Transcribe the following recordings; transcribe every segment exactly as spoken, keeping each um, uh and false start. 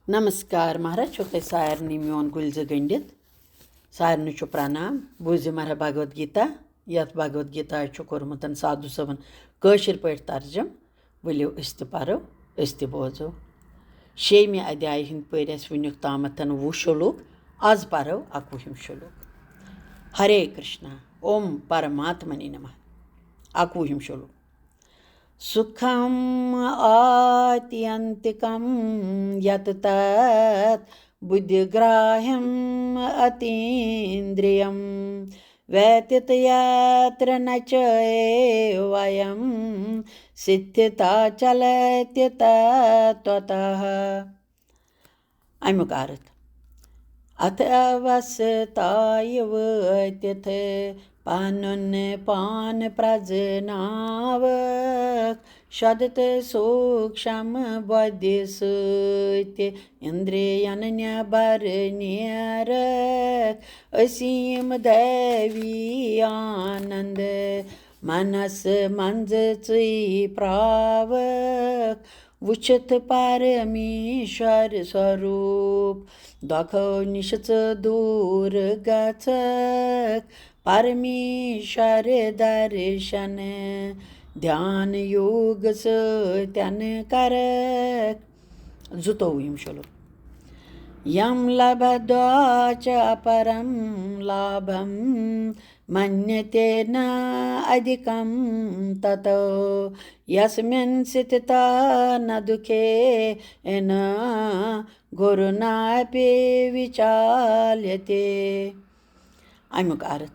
نمسکار، مہراج چھُو تۄہہِ سارنٕے میون گُلۍ زٕ گٔنٛڈِتھ۔ سارنٕے چھُ پرنام۔ بوٗزِو مہراج بھگوت گیتا، یَتھ بھگوت گیتا چھُ کوٚرمُت سادھو صٲبن کٲشِر پٲٹھۍ ترجم۔ ؤلِو أسۍ تہِ پرو، أسۍ تہِ بوزو۔ شیٚیِمہِ ادھیایہِ ہٕنٛدۍ پٲٹھۍ اَسہِ وٕنیُک تامَتھ وُہ شلوک، آز پرو اَکوُہِم شلوک۔ ہرے کرشنا، اوم پرماتمنے نمہ۔ اَکوُہِم شلوک۔ सुखम् आत्यन्तिकं यत् तत् बुद्धिग्राह्यम् अतीन्द्रियम्। व्यतीत यत्र न च एवयं स्थिता चलति तत्त्वतः। اَمیُک عرض۔ اَتھ اوستایہِ وٲتِتھ پَنُن پان پرٛزناوَکھ، شدت سوٗکشم بۄدِ سۭتۍ اِندرِین نٮ۪بر نیرَکھ، أسیٖم دٲوی آنند منس منٛز ژٕے پرٛاوَکھ۔ وٕچھِتھ پرمیشور سوروٗپ دۄکھو نِش ژٕ دوٗر گژھکھ، پرمیشور درشن دھیان یوگ سۭتۍ کرکھ۔ زٕتووُہِم شلوک۔ यं लभद्वा च अपरं लाभं मन्यते न अधिकं ततो। यस्मिन् स्थिता न दुःखेन गुरुणापि विचाल्यते। اَمیُک عرض۔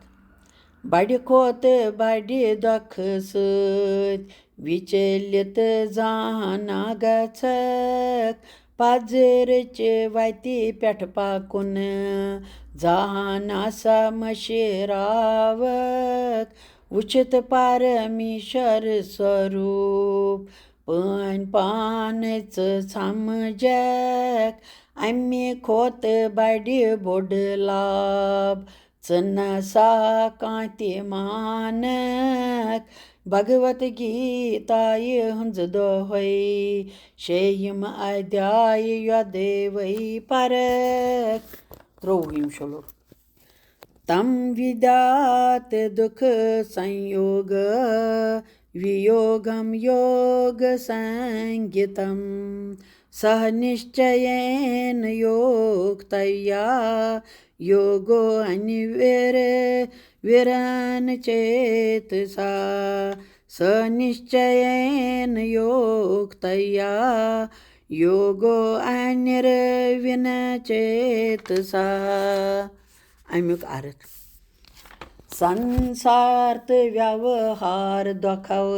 بڑِ کھوتہٕ بڑِ دۄکھٕ سۭتۍ وِچلِت زانٛہہ نہ گژھکھ، پزرٕچہِ وتہِ پٮ۪ٹھ پکُن زانٛہہ نہ سا مٔشراوکھ۔ وٕچھِتھ پرمیشور سوروٗپ پٲنۍ پانہٕ ژٕ سمجھکھ، اَمہِ کھۄتہٕ بڑِ بوٚڑ لاب ژٕ نہ سا کانٛہہ تہِ مانکھ۔ بھگوت گیتایہِ ہٕنٛز دۄہے شیٚیِم ادھیایہِ یۄدوے پرکھ۔ ترٛۆوُہِم شلوک۔ तं विद्यात् दुःखसंयोगं वियोगं योगसंज्ञितम्। सः निश्चयेन योक्तव्या योगो अनिर्विर-, विरन चेतसा। स निश्चयेन योक्तव्या योगो अनिर्विन चेतसा। اَمیُک عرض۔ سنسار تہٕ ویوہار دۄکھو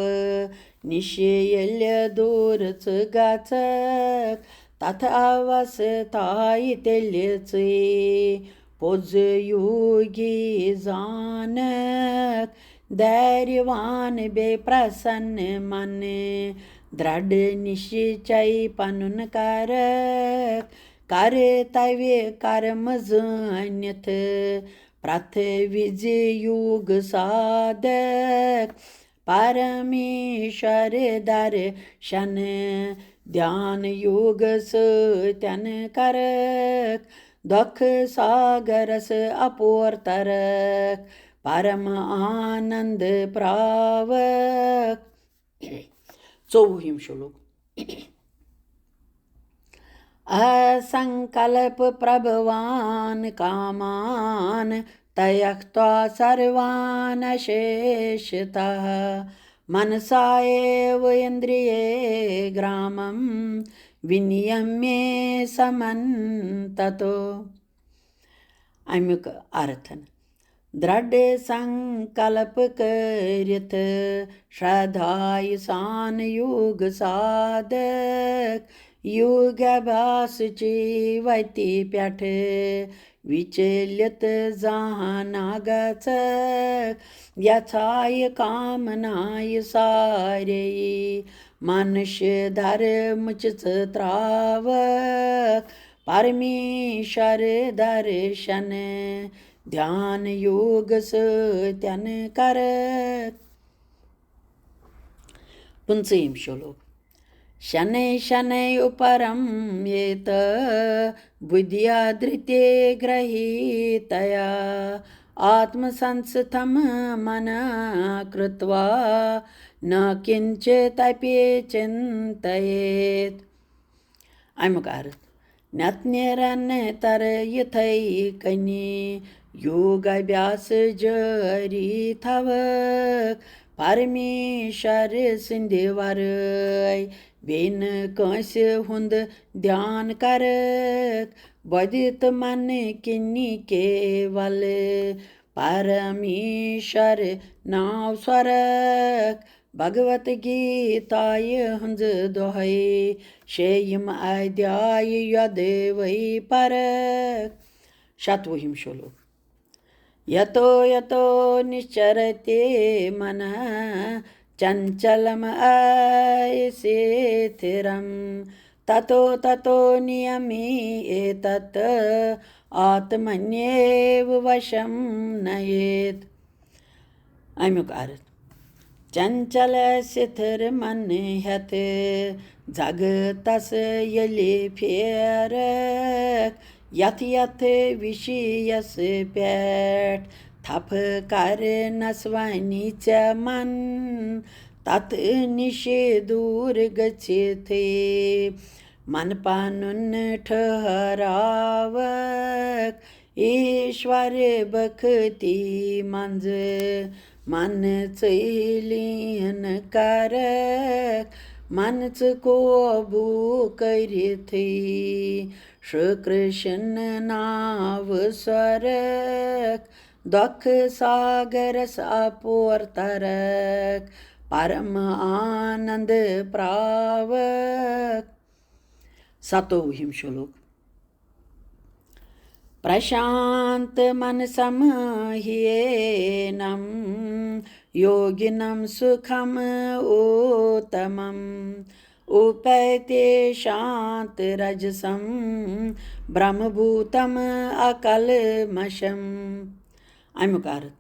نِش ییٚلہِ دوٗر ژٕ گژھکھ، تتھ اوستایہِ تیٚلہِ ژٕے پوٚز یوگی زانکھ۔ دھیروان بیٚیہِ پرسن من درڑ نِش چے پنُن کرکھ۔ کر توِ کرم زٲنِتھ پرٛتھ وِزِ یوگ سادک۔ پرمیشور درشن دھیان یوگ سۭتۍ کرکھ۔ دۄکھ ساگرس اپور ترکھ، پرم آنند پراوکھ۔ ژوٚوُہِم شلوک۔ असङ्कल्प प्रभवान् कामान् त्यक्त्वा सर्वान् अशेषतः। मनसा एव इन्द्रिये ग्रामं विनियम्य समन्ततो। اَمیُک ارتھ۔ درڑھ سنکلپ کٔرِتھ شردھایہِ سان یوگ سادک، یوگ ابھیاسچی وتی پٮ۪ٹھ وِچلِت زانٛہہ نہ گژھکھ۔ یژھایہِ کامنایہِ سارے منش دھرمچ ژٕ تراوکھ۔ پرمیشور درشن دھیان یوگ سۭتۍ کرکھ۔ پٕنٛژٕہِم شلوک۔ शनैः शनैः उपरम्येत बुद्ध्या धृते गृहीतया। आत्मसंस्थं मनः कृत्वा न किञ्चिदपि चिन्तयेत्। اَمیُک عرض، نٮ۪تہٕ نیرن تر یِتھَے کٔنی، یوگ ابھیاس جٲری تھاوکھ، پرمیشور سٕنٛدِ ورٲے بیٚیہِ نہٕ کٲنٛسہِ ہُنٛد دھیان کرکھ، بدھ تہٕ من کِنی کیول پرمیشور ناو سورکھ۔ بھگوت گیتایہِ ہٕنٛز دۄہے شیٚیِم ادھیایہِ یۄدوے پرکھ۔ شتوُہِم شلوک۔ یتو یتو نِشچرتے منہ چنچلم ایسے تھرم، تتو تتو نیمی ایتت آتمنیو وشم نیت۔ اَمیُک عرض، چنچل سِتھر من ہٮ۪تھ جگتس ییٚلہِ پھیرکھ، یتھ یتھ وِشیَس پٮ۪ٹھ تھپھ کرنس ونی ژےٚ من، تتھ نِش دوٗر گٔژھِتھٕے من پنُن ٹھہراوکھ۔ ایشور بھکتی منٛز من ژٕے لیٖن کرکھ، من ژٕ قوبوٗ کٔرِتھٕے شری کرشن ناو سورکھ، دۄکھ ساگرس اپور ترکھ، پرم آنند پراوکھ۔ ستووُہِم شلوک۔ پرشانت منسم ہینم یوگینم سکھم اوتمم، اوپیتے شانت رجسم برہم بھوتم اکلمشم۔ اَمیُک عرض،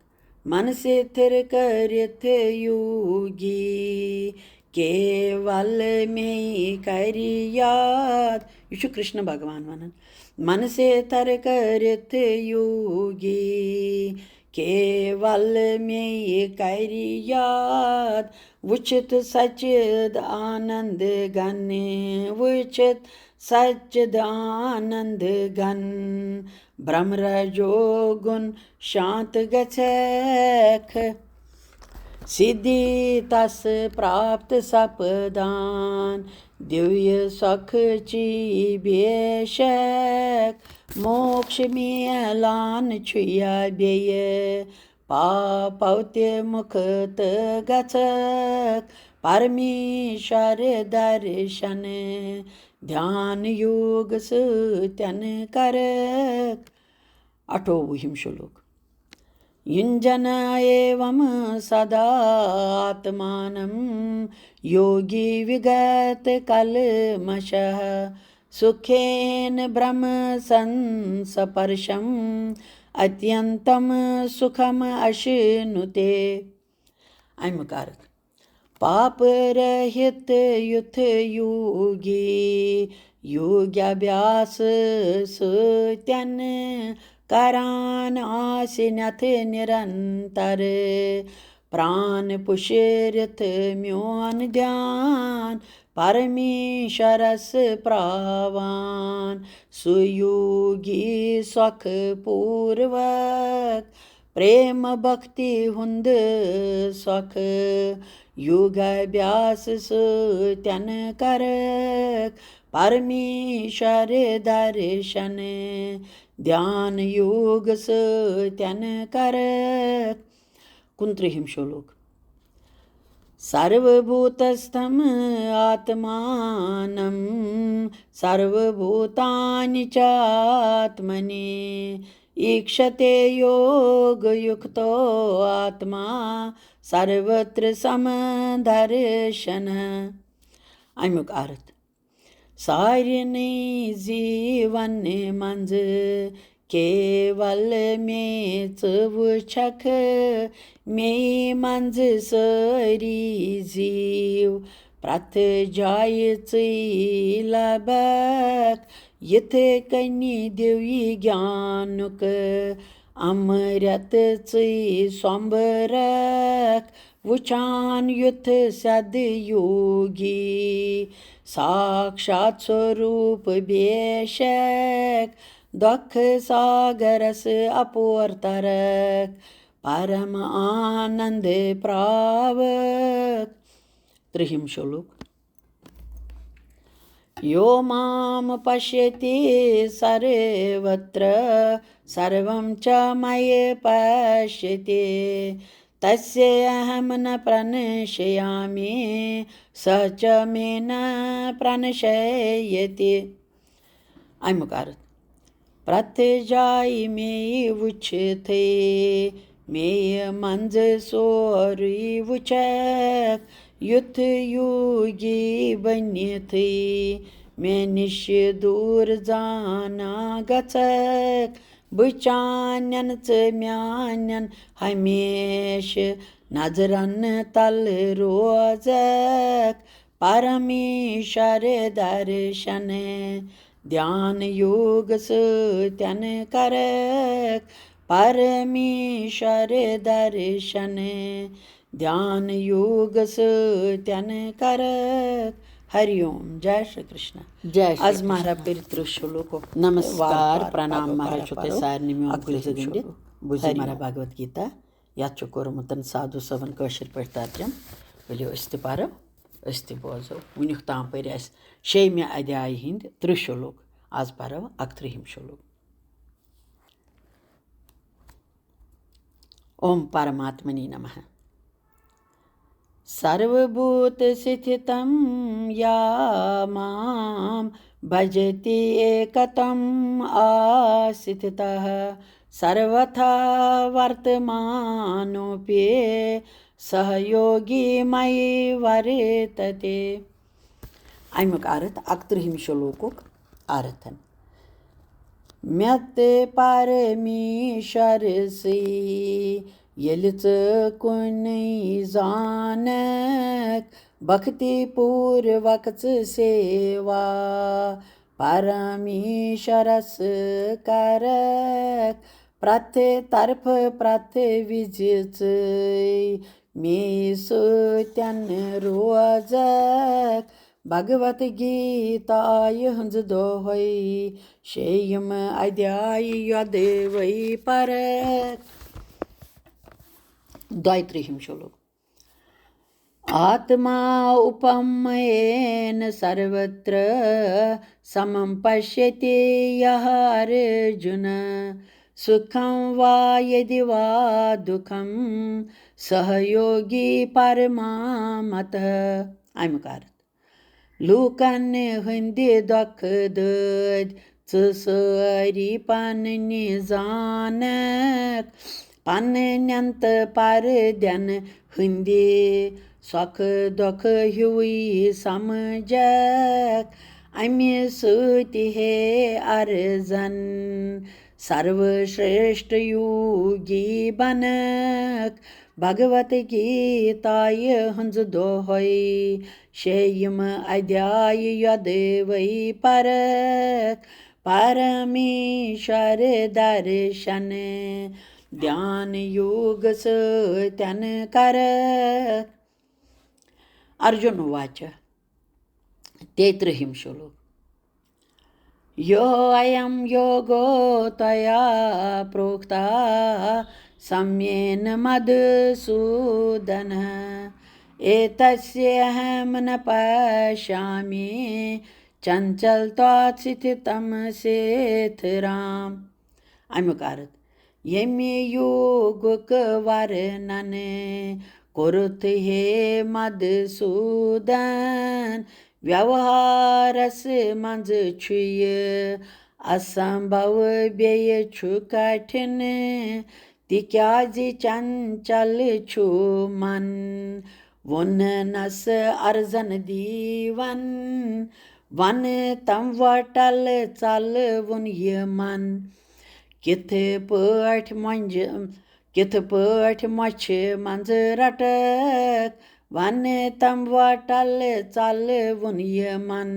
من سِتھر کٔرِتھ یوگی کیول مے کرِ یاد۔ یہِ چھُ کرشن بھگوان ونان۔ من سِتھر کٔرِتھ یوگی کیول مے کرِ یاد، وُچھِتھ سچد آنند گن، وُچھِتھ سچد آنند گن، برہم رجو گُن شانت گژھکھ۔ سِدھی تس پراپت سپدان دیویہ سۄکھ چی بیشک، موکش میلان چھُ یا بیٚیہِ پاپو تہِ مُکت گژھکھ، پرمیشور درشن دھیان یوگ سۭتٮ۪ن کرکھ۔ اَٹھووُہِم شلوک۔ یُنجن ایوم سدا آتمانم یوگی وگت کلمشہ، سکھین برہم سنسپرشم اتینتم سکھم اشنوتے۔ اَمیُک عرض، پاپ رہت یُتھ یوگی یوگیابھیاس سۭتٮ۪ن کران آسہِ نٮ۪تھ نِرنتر، پران پُشرِتھ میون دھیان پرمیشورس پراوان، سُہ یوگی سۄکھ پوٗروک پریم بھکتی ہُنٛد سۄکھ یوگابھیاس سۭتٮ۪ن کرکھ، پرمیشور درشن دھیان یوگ سۭتٮ۪ن کرکھ۔ کُنترٕہِم شلوک۔ سروبھوتستھم آتمانم سروبھوتانی چاتمنی، ایکشتے یوگ یکتو آتما سروتر سم درشن۔ اَمیُک عرض، سارنٕے زیٖون منٛز کیول مے ژٕ وٕچھکھ، مے منٛز سٲری زیٖو پرٛٮ۪تھ جایہِ ژٕے لبکھ، یِتھے کٔنی دِوی گیانُک امرت ژٕے سۄمبرکھ۔ وٕچھان یُتھ سد یوگی، ساکشات سوروپ بے شک، دۄکھ ساگرس اپور ترکھ، پرم آنند پراوکھ۔ ترٛہِم شلوک۔ यो मां पश्यति सर्वत्र, सर्वं च मयि पश्यति। तस्यहं न प्रणश्यामि, स च मे न प्रणश्यति। اَمیُک عرض۔ پرٛٮ۪تھ جایہِ مے وٕچھتھٕے، مے منٛزٕ سورُے وٕچھکھ، یُتھ یوگی بٔنِتھٕے مےٚ نِش دوٗر زانان گژھکھ۔ بہٕ چانٮ۪ن ژٕ میانٮ۪ن ہمیشہٕ نظرن تل روزکھ۔ پرمیشور درشن دھیان یوگ سۭتٮ۪ن کرکھ۔ پرمیشور درشن دھیان یوگ سۭتٮ۪ن کرکھ۔ ہری اوم۔ جے شری کرشنا۔ جے شری از کرشنا۔ مہرا پٔرِتھ ترٛہ شلوک۔ نمسکار، وار پرنام پرو، مہرا وار چھو تۄہہِ پرو۔ سارنٕے میون اکھ کُل ترٛہِم زٕ گٔنٛڈِتھ۔ شلوک۔ بوٗزِو ہری مہرا اوم۔ بھگوت گیتا۔ یَتھ چھُ کوٚرمُت سادھو صٲبن کٲشِر پٲٹھۍ ترجمہٕ۔ ؤلِو أسۍ تہِ پرو، أسۍ تہِ بوزو۔ وٕنیُک تام پٔرۍ اَسہِ شیٚیِمہِ ادھیایہِ ہِنٛدۍ ترٛہ شلوک۔ از پرو اکترٛہِم شلوک۔ اوم پرماتمنے نمہ۔ सर्वभूतस्थितं या मां भजति एकतम आस्थितः। सर्वथा वर्तमानोऽपि सहयोगी मयि वर्तते। اَمیُک عرض، اکترٛہِم شلوکُک عرض۔ مےٚ تہٕ پرمیشورسٕے ییٚلہِ ژٕ کُنُے زانکھ، بھکتی پوٗروک ژٕ سیوا پرمیشورس کرکھ۔ پرٛٮ۪تھ طرفہٕ پرٛٮ۪تھ وِزِ ژٕے مے سۭتٮ۪ن روزکھ۔ بھگوت گیتایہِ ہٕنٛز دۄہے شیٚیِم ادھیایہِ یۄدوے پرکھ۔ دۄیہِ ترٛہِم شلوک۔ आत्मा उपमेन सर्वत्र समं पश्यति यः अर्जुन। सुखं वा यदि वा दुःखं सहयोगी परमामतः। اَمیُک عرض۔ لوٗکن ہٕنٛدِ دۄکھٕ دٲدۍ ژٕ سٲری پنٕنۍ زانکھ، پنٕنٮ۪ن تہٕ پردٮ۪ن ہٕنٛدِ سۄکھٕ دۄکھٕ ہیوٗے سمجھکھ۔ اَمہِ سۭتۍ ہے ارزن سروشریشٹھ یوگی بنکھ۔ بھگوت گیتایہِ ہٕنٛز دۄہے شیٚیِم ادھیایہِ یۄدوے پرکھ۔ پرمیشور درشن دھیان یوگ سۭتٮ۪ن کرکھ۔ ارجُن واچ۔ تیٚیہِ ترٛہِم شلوک۔ यो अयं योगो त्वया प्रोक्ता सम्येन मधुसूदन। एतस्यहं न पश्यामि चञ्चलत्वात् स्थितं सेतराम्। اَمیُک عرض، ییٚمہِ یوگُک ورنن کوٚرُتھ ہے مدھوسودن، ویوہارس منٛز چھُ یہِ اسمبھو بیٚیہِ چھُ کٹھِن، تِکیازِ چنچل چھُ من۔ ووٚننس ارزن دیون، ون تم وٹل ژل وُن یِمن۔ کِتھ پٲٹھۍ مۄنجہِ، کِتھ پٲٹھۍ مۄچھِ منٛز رٹکھ وَنہٕ تَمہِ وَٹَلہٕ ژَلہٕ وُن یِمَن،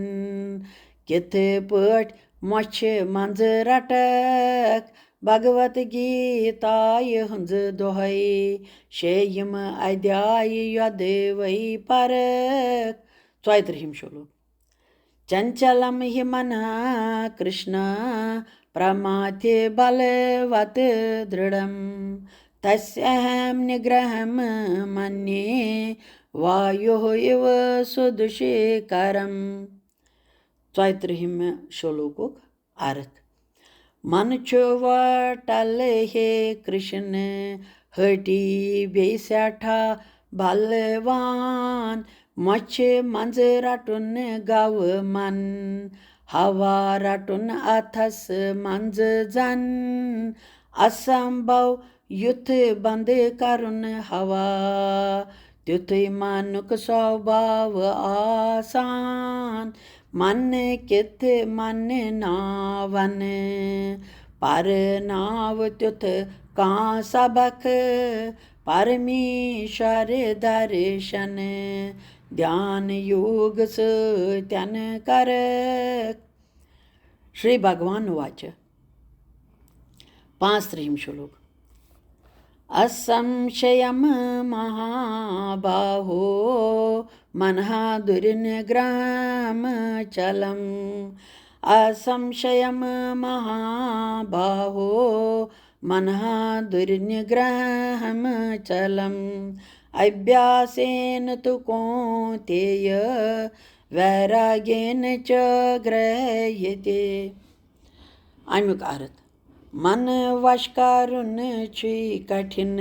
کِتھٕ پٲٹھۍ مۄچھِ منٛزٕ رَٹَکھ۔ بھگوت گیٖتایہِ ہٕنٛز دۄہَے، شیٚیِم ادھیایہِ یۄدوَے پَرَکھ۔ ژۄیہِ ترٕٛہِم شلوک۔ چنچلم ہی منہ کرشنا پرماتھی بلوت درڑھم، تسیہم نگرہم منی وایو اِو سدوشیکرم۔ ژۄیہِ ترٕٛہِم شلوکُک ارتھ۔ من چھُ وۄٹل ہے کرشن ہٹی بیٚیہِ سٮ۪ٹھاہ بلوان، مۄچھِ منٛزٕ رٹُن گوٚو من، ہوا رٹُن اتھس منٛزٕ زن، اسمبھو یُتھ بند کرُن ہوا، تیُتھُے منُک سوباو آسان۔ من کِتھ من ناون پرناو تیُتھ کانٛہہ سبق، پرمیشور درشن دھیان یوگ سۭتۍ کرکھ۔ شری بھگوان واچ۔ پانٛژھ ترٕٛہِم شلوک۔ اسمشیم مہاباہو منہ دُرنگرہم چلم۔ اسمشیم مہاباہو منہ دُرنگرہم چلم۔ ابھیاسین تو کونتیہ ویراگین چ گرہیتی۔ اَمیُک ارتھ۔ من وش کرُن چھُے کٹھِن،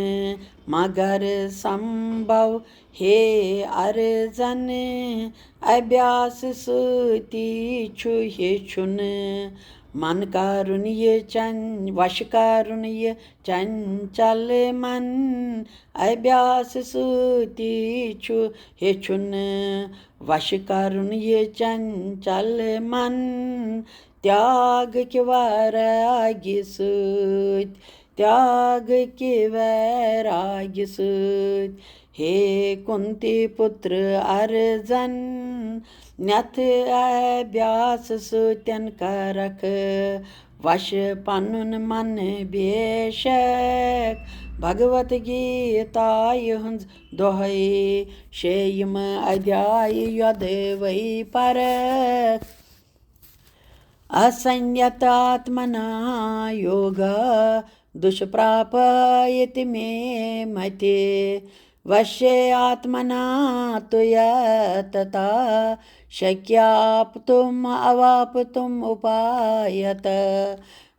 مگر سمبھو ہے ارزن۔ ابھیاس سۭتی چھُ ہیٚچھُن من کرُن یہِ چن-، وش کرُن یہِ چنچل من۔ ابھیاس سۭتی چھُ ہیٚچھُن وش کرُن یہِ چنچل من۔ تیاگ کہِ ویراگی سۭتۍ، تیاگ کہِ ویراگی سۭتۍ، ہے کُنتی پُتر ارزن۔ نٮ۪تھ ابھیاس سۭتٮ۪ن کرکھ وش پنُن من بے شک۔ بھگوت گیتایہِ ہٕنٛز دۄہے شیٚیِم ادھیایہِ یۄدوے پرکھ۔ اسنیت آتمنا یوگا دُشپراپایتی مے متی۔ وشے آتمنا تو یتتا شکیاپتم اواپتم اپایت۔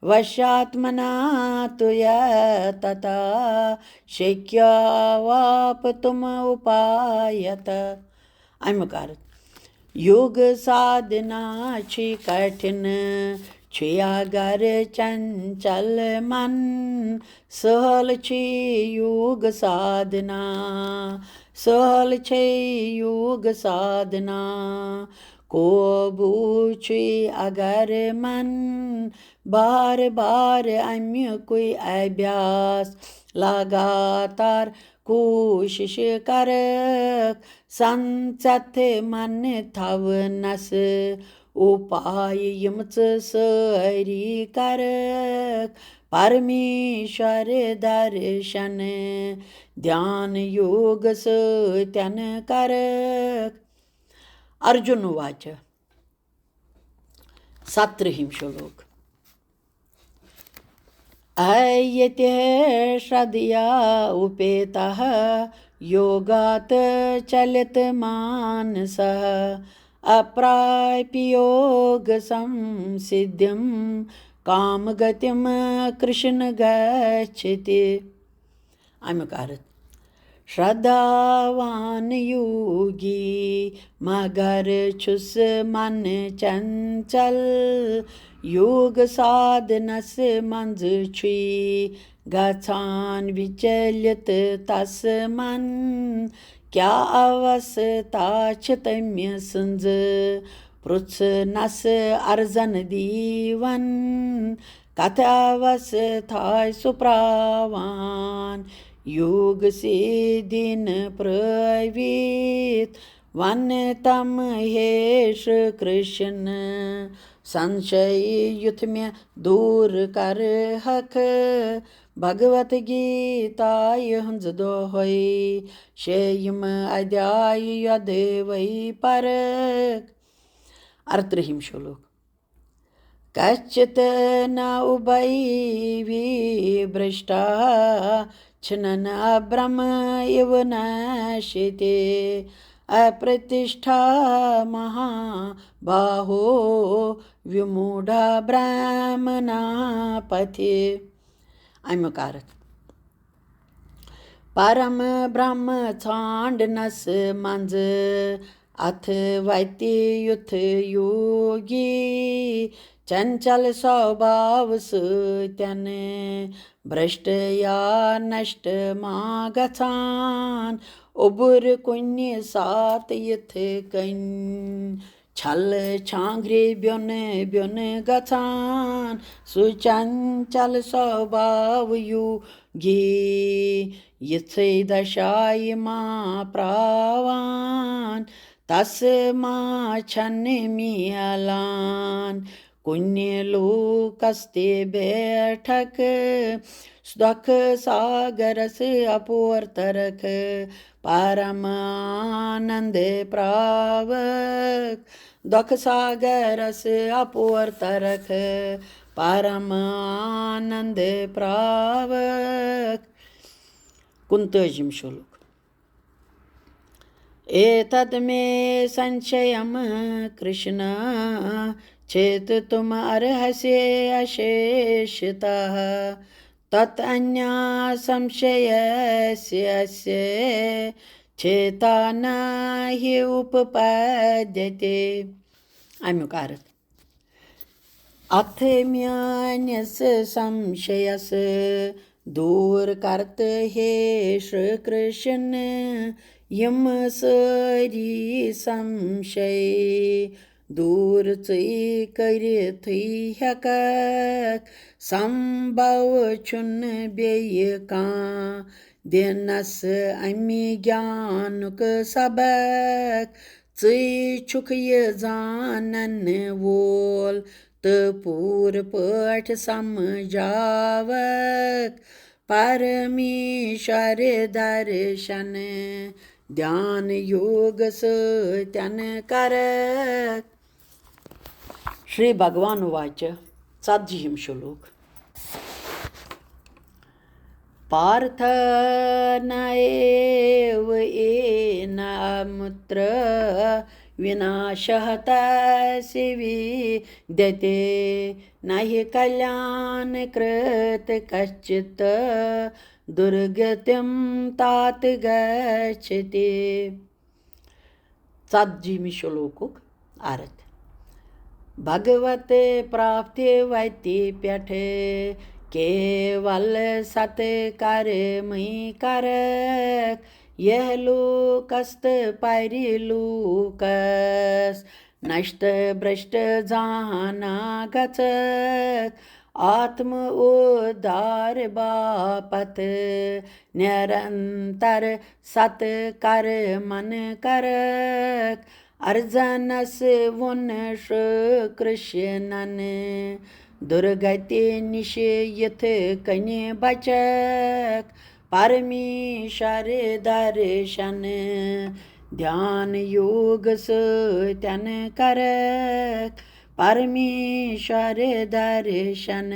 وشاتمنا تو یتتا شکیاواپتم اپایت۔ اَمیُک ارتھ۔ یوگ سادھنا چھِ کٹھِن، چھُ اگر چنچل من۔ سہل چھِ یوگ سادھنا، سہل چھِ یوگ سادھنا۔ قوبوٗ چھُے اگر من، بار بار اَمیُکُے ابھیاس لگاتار کوٗشِش کرکھ۔ سنژتھ من تھاونس اُپاے یِم ژٕ سٲری کرکھ۔ پرمیشور درشن دھیان یوگ سۭتٮ۪ن کرکھ۔ ارجُن واچ۔ سترہِم شلوک۔ ایتہِ شردھیا اُپیتہ یوگات چلت مانسہ، اپراپیہ یوگ سمسدھیم کام گتیم کرشن گچھتی۔ اَمیُک ارتھ۔ شردھاوان یوگی مگر چھُس من چنچل، یوگ سادھنس منٛز چھُے گژھان وچلت تس من۔ کیٛاہ اوستھا چھِ تٔمۍ سٕنٛز؟ پرٛژھنس ارزن دیوان، کتھ اوستھایہِ سُہ پراوان؟ योग सिद्धि न प्रवीत वन तम हे श्री कृष्ण। संशय युथ में दूर कर हक भगवत गीता हंज दोहै शेयम अध्याय यदवै परक। अरत्रहिम श्लोक। कश्चित न उभयवि भ्रष्टा छिनन अभ्रम इव नश्यते अप्रतिष्ठा महाबाहो विमूढा भ्रमणा पथि। अमुक अर्थ। परम ब्रह्म छांडनस मंज अथ वति युथ योगी चंचल स्वभाव सत्यन भ्रष्ट या नष्ट मा गछान उबुर कुन्य सात यथ कन छल छांग्रे ब्योन ब्योन गछान सु चंचल स्वभाव योगी यिथै दशाय मा प्रावान तस मा छन मिलान कुन्य लोकस्ते बैठक दुख सागरस अपोर तरक परम आनंद प्रावक दुख सागरस अपोर तरक परम आनंद प्रावक। कुंतजिम श्लोक। एतद मे संशयम कृष्ण छेतुम अर्हसे अशेषतः तत अन्या संशयस्य अस्य छेता न हि उपपद्यते। अमुक अर्थ। अथ म्यानिस संशयस दूर करत हे श्री कृष्ण यम सारी संशय दूर चे करित हकक संभव छुन बेय कां दिनस अमि ज्ञानुक सबक चे छुक ये जानन वोल त पूर पठ समझावक परमेश्वर दर्शन ध्यान योग सत्यन करक। श्री भगवान उवाच। षट्जिम श्लोक। पार्थ नैव येन अमुत्र विनाशः तस्य विद्यते न हि कल्याणकृत् कश्चित् दुर्गतिं तात गच्छति। ژتجی ہمہِ شلوکُک ارتھ۔ بھگوت پراپتی وتی پیٹھ کیول ست کرمی کرک یہ لوکست پری لوکس نشت برشت زانا گچھک آتم ادھار باپت نرنتر ست کرمن کرک۔ ارجنس وُن شری کرشنن درگتی نش یتھ کنی بچک۔ پرمیشور درشن دھیان یوگ سۭتۍ کرک۔ پرمیشور درشن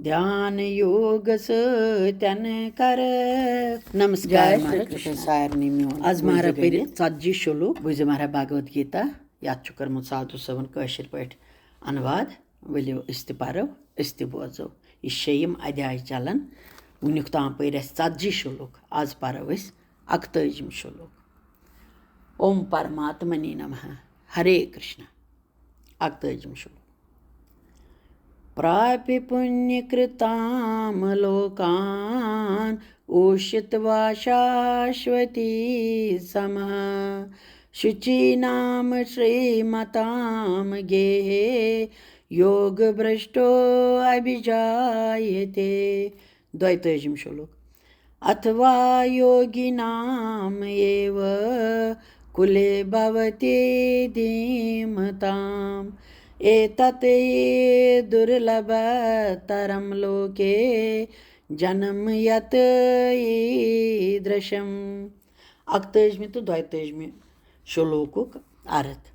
دھیان یوگ سۭتۍ کرک۔ نمسکار جاے مہاراج، شری کرشنا۔ سارنٕے میون از مہاراج بوٗزِو پٔرِتھ گٔنڈِتھ۔ ژتجی شلوک۔ بوٗزِو مہاراج بھگوت گیتا، یتھ چھُ کوٚرمُت سادھو صٲبن کٲشِر پٲٹھۍ انواد۔ ؤلِو أسۍ تہِ پرو، أسۍ تہِ بوزو۔ یہِ شیٚیِم ادھیاے چلان۔ وُنیُک تام پٔرۍ اَسہِ ژتجی شلوک، از پرو أسۍ اکتٲجِم شلوک۔ اوم پرماتمنے نمہ۔ ہرے کرشنا۔ اکتٲجِم شلوک۔ پراپیہ پُنیہ کرتام لوکان اوشتوا شاشوتی سمہ۔ شچینام شریمتام گیہے یوگ برشٹو ابھیجایتے۔ دۄیتٲجِم شلوک۔ अथवा योगिनामेव कुले भवति धीमताम्। एतत् हि दुर्लभतरं लोके जन्म यत् ईदृशम्। اکتٲجمہِ تہٕ دۄیتٲجمہِ شلوکُک ارتھ۔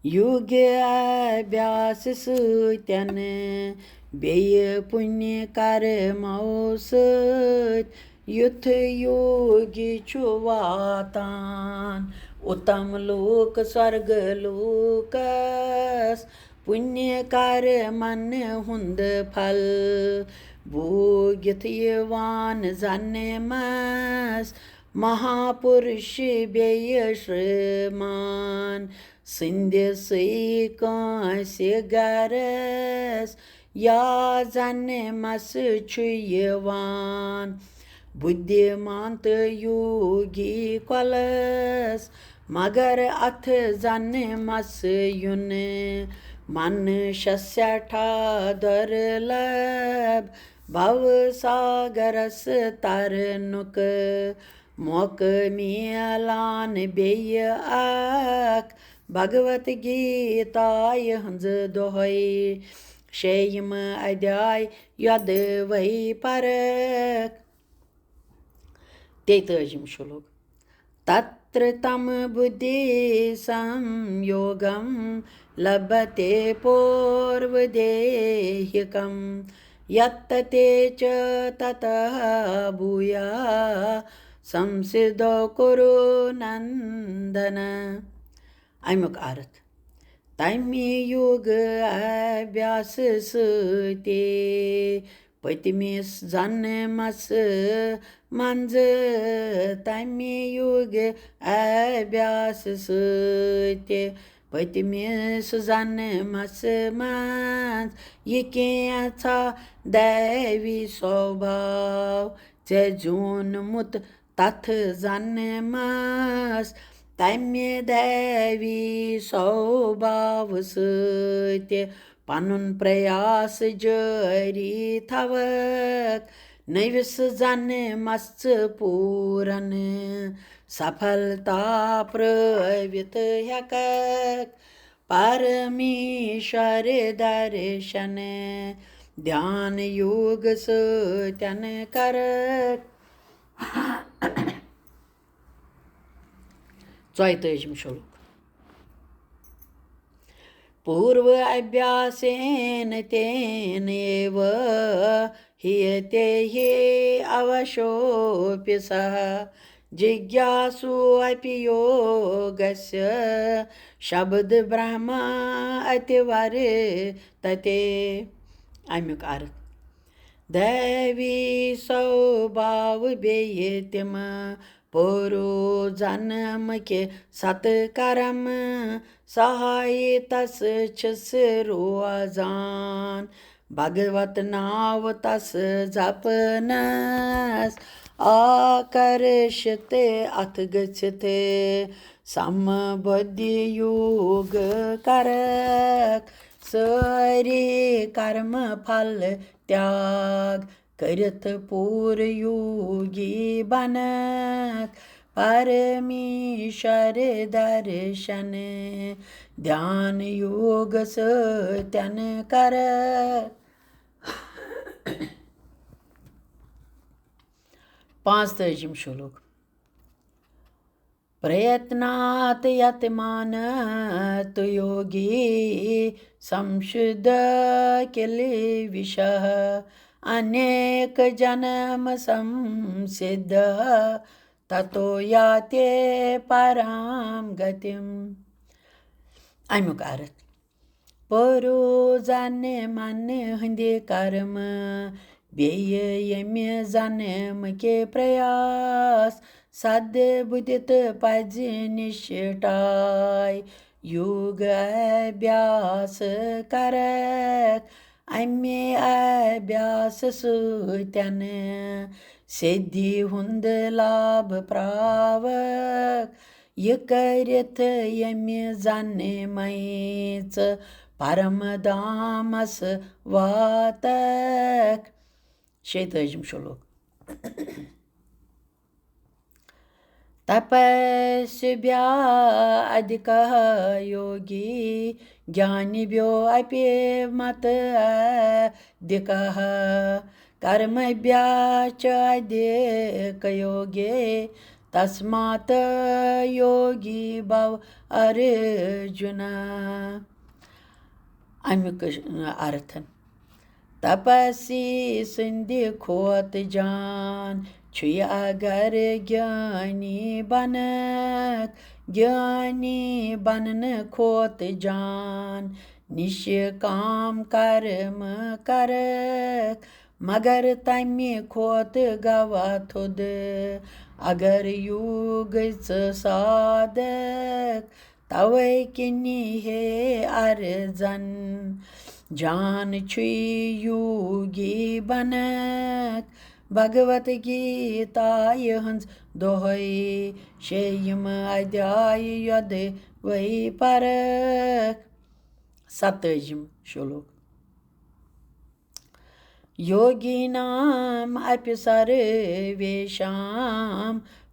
یوگہِ ابیاسہٕ سۭتٮ۪ن بیٚیہِ پُنہِ کرمو سۭتۍ یُتھ یوگی چھُ واتان اُتم لوک سورگ لوکس۔ پُنہِ کرمن ہُنٛد پھل بھوگِتھ یِوان زنمس مہاپُرش بیٚیہِ شرمان سٕنٛدِسٕے کٲنٛسہِ گرس یا زنمس چھُ یِوان بُدھیٖمان تہٕ یوگی کۄلس۔ مگر اتھ زنمس یُن منشس سٮ۪ٹھاہ دُرلبھ، بھو ساگرس ترنُک موقعہٕ میلان بیٚیہِ اکھ۔ بھگوت گیتایہِ ہٕنٛز دۄہے شیٚیِم ادھیاے یۄدوے پرکھ۔ تیٚتٲجِم شلوک۔ تتر تم بدھی سم یوگم لبھتے پورو دیہکم، یت تے چ تتہ بھویہ سمسدھو کورو نندن۔ امیُک ارتھ، تمہِ یوگ ابیاس سۭتۍ پٔتمِس زنمس منٛز، تمہِ یوگ ابیاس سۭتۍ پٔتمِس زنمس منٛز یہِ کینٛژھا دیوی سوبھاو ژےٚ زیوٗنمُت تتھ زنمس، تمہِ دیوی سوبھاو سۭتۍ پنُن پریاس جٲری تھاوکھ۔ نٔوِس زنمس ژٕ پوٗرن سفلتا پرٲوِتھ ہٮ۪ککھ۔ پرمیشور درشن دھیان یوگ سۭتۍ کرکھ۔ ژۄیتٲجِم شلوک۔ پورو ابیاسین تین ایو ہیتے ہی اوشوپی سہ، جگیاسو اپی یوگسیہ شبد برہما اتی ورتتے۔ امیُک ارتھ، دیوی سوبھاو بیٚیہِ تِم پورو زنمٕکۍ ستہٕ کرم سہایتس چھِس روزان۔ بھگوت ناو تس جپنس آکرشت اتھ گٔژھِتھ سمبودھی یوگ کرکھ۔ سٲری کرم پھل تیاگ کٔرِتھ پوٗرٕ یوگی بنکھ۔ پرمیشور درشن دھیان یوگ سۭتۍ کرکھ۔ پانٛژتٲجِم شلوک۔ پریتنات یتمان تو یوگی سمشد کلیشہ، انیک جنم سمسدھ تتو یاتی پرام گتیم۔ امیُک ارتھ، پورو زنمن ہٕنٛدِ کرم بیٚیہِ ییٚمہِ زنمٕکہِ پریاس سد بُدھِ تہٕ پزِ نِشٹاے یوگ ابیاس کرکھ۔ اَمہِ ابیاس سۭتۍ سِدھی ہُنٛد لابھ پراوکھ۔ یہِ کٔرِتھ ییٚمہِ زنمے ژٕ پرم دامس واتکھ۔ شیٚتٲجِم شلوک۔ तपस्विभ्यः अधिकः योगी ज्ञानिभ्यो अपि मत अधिकः। कर्मभ्यः च अधिक योगी तस्मात् योगी भव अर्जुन। اَمیُک ارتھ۔ تپسی سٕنٛدِ کھۄتہٕ جان چھُے اگر گیانی بنکھ، گیانی بننہٕ کھۄتہٕ جان نشکام کرم کرکھ، مگر تمہِ کھۄتہٕ گوا تھوٚد اگر یوگ ژٕ سادکھ۔ توے کِنی ہے ارزن جان چھُے یوگی بنکھ۔ بھگوت گیتایہِ ہٕنٛز دۄہے شیٚیِم ادھیایہِ یۄدوے پرکھ۔ ستٲجِم شلوک۔ योगिनाम् अपि सर्वेषां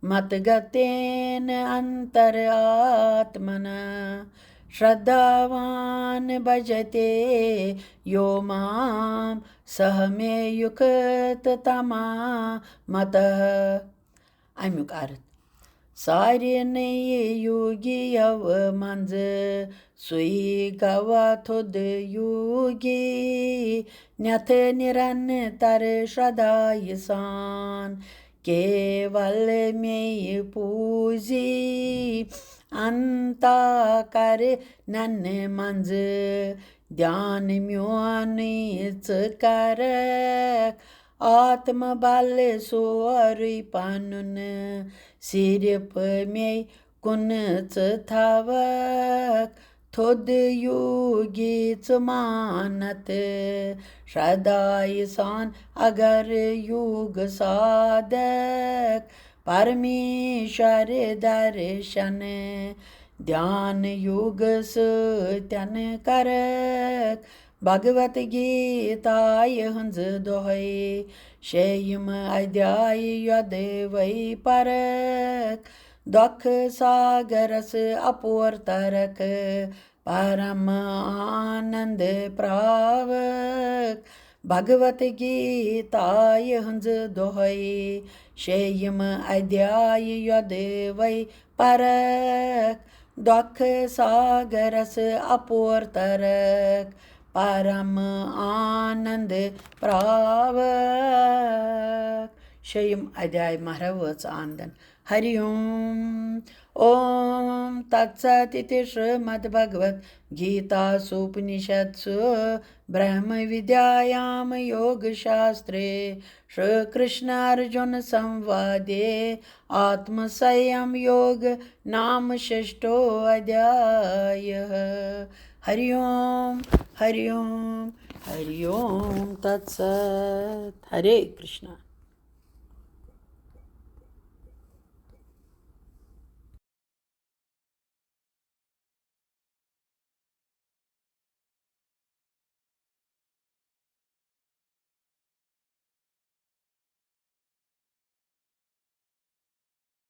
मतगतेन अन्तरात्मना। श्रद्धावान् भजते यो मां सह मे युक्ततमो मतः। اَمیُک ارتھ۔ سارنٕے یوگیو منٛزٕ سُے گوا تھوٚد یوگی، نٮ۪تھ نِرنتر شرٛدھایہِ سان کیول مے پوٗزی۔ انتا کرنن منٛزٕ دھیان میونٕے ژٕ کرکھ۔ آتم بل سورُے پنُن صرف مے کُن ژٕ تھاوکھ۔ تھوٚد یوگی ژٕ مانتھ شرٛدھایہِ سان اگر یوگ سادکھ۔ پرمیشور درشن دھیان یوگ سۭتٮ۪ن کرکھ۔ بھگوت گیتایہِ ہٕنٛز دۄہے شیٚیِم ادھیایہِ یۄدوے پرکھ۔ دۄکھ ساگرس اپور ترکھ پرم آنند پراوکھ۔ بھگوت گیتایہِ ہٕنٛز دۄہے شیٚیِم ادھیایہِ یۄدوے پرکھ۔ دۄکھ ساگرس اپور ترکھ پرم آنند پراوکھ۔ شیٚیِم ادھیایہِ مہرا وٲژ آنندن۔ ہری اوم۔ اوم تتسات اِتی شرٛمد بھگوت گیتا سوپنِشدسو برہم ودیایام یوگ شاسترے شری کرشن ارجن سموادے آتم سیم یوگ نام ششٹھو ادھیایہ۔ ہری اوم، ہری اوم، ہری اوم تتسات۔ ہرے کرشنا۔